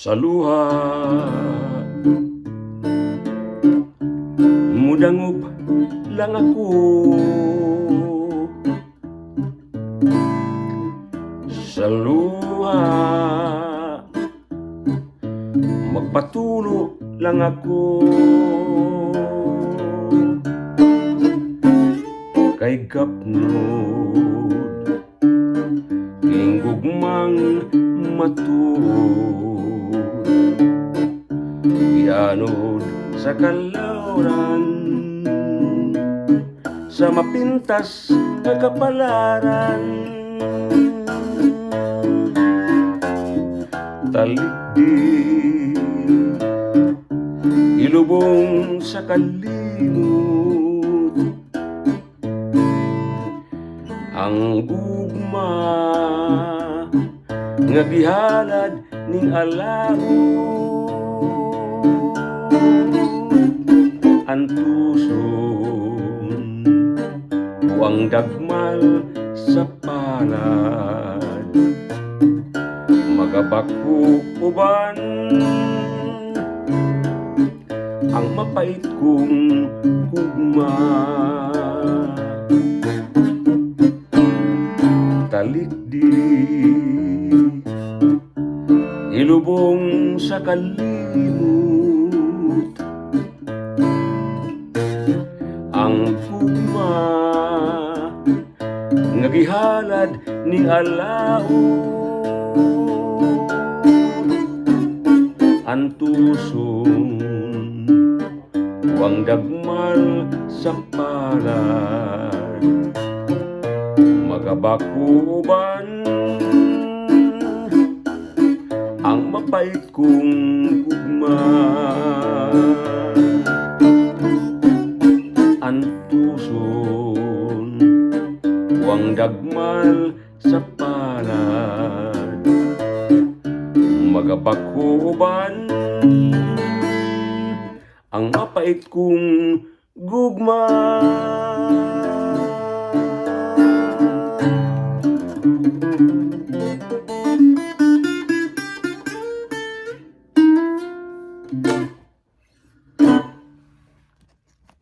Sa luha, mudangop lang ako. Sa luha, magpatulo lang ako. Kay gapnod king gugmang matuod, gianod sa kalawran, sa mapintas nga kapalaran. Talikdi, ilubong sa kalimot ang gugma nga gihalad ning alaot. Antuson ang dagmal sa palad, magabako uban ang mapait kong gugma. Talikdi, ilubong sa kalimot ang gugma nga gihalad ning alaot. Antuson ang dagmal sa palad, magabakuban ang mapait kong gugma. Antuson ang dagmal sa palad, magabakuban ang mapait kong gugma.